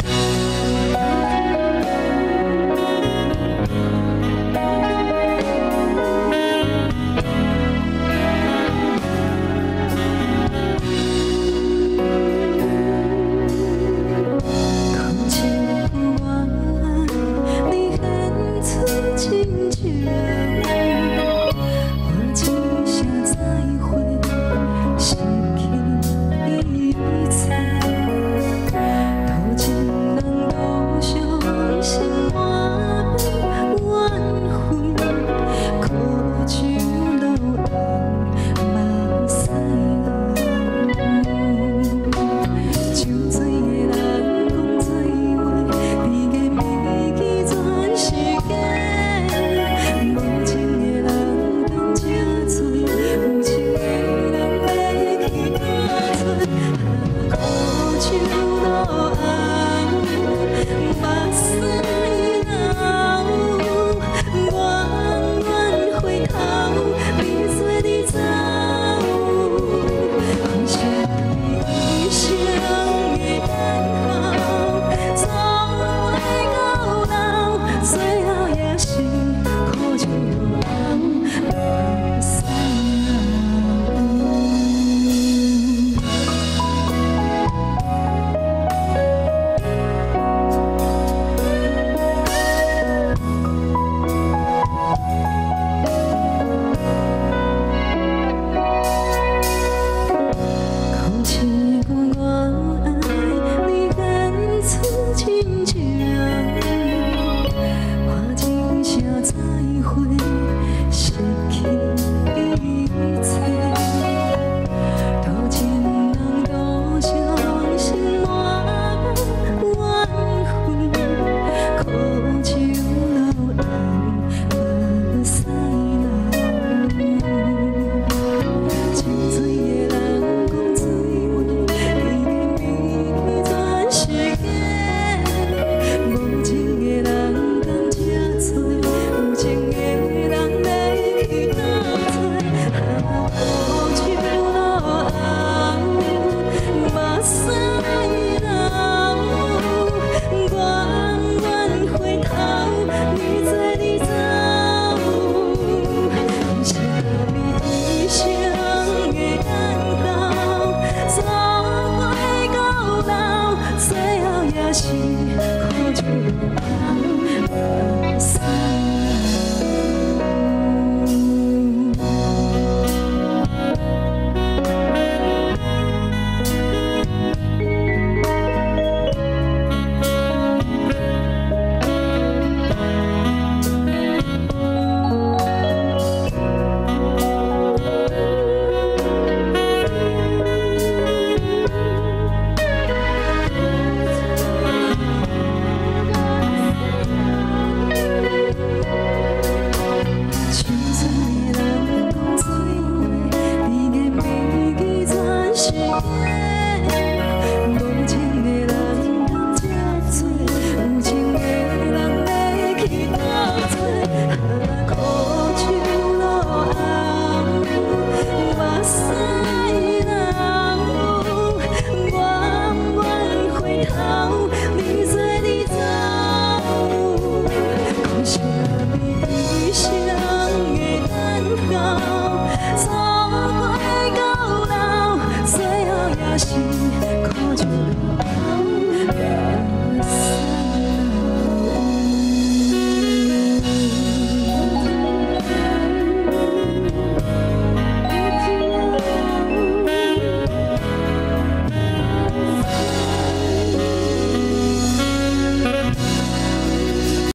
讲一句我愛你，献出親情，喊一聲再會，失去一切。多情人路上心滿變緣分，苦酒落紅目屎流。酒醉的人講醉話，甜言蜜語全是假。無情的人講這多，有情的人欲去佗佗？苦酒落紅，目屎流，遠遠回頭，你做你走。為啥物一生的等候，總會到老，最後也是苦酒落紅，目屎流。講一句我愛你，獻出親情，喊一聲再會，失去一切。多情人路上心滿變緣分，苦酒落紅，目屎流。酒醉的人講醉話，甜言蜜語全是假。無情的人講這多，有情的人欲去佗佗？苦酒落紅，目屎流，遠遠回頭，你做你走。為啥物一生的等候，總會到老，最後也是苦酒落紅，目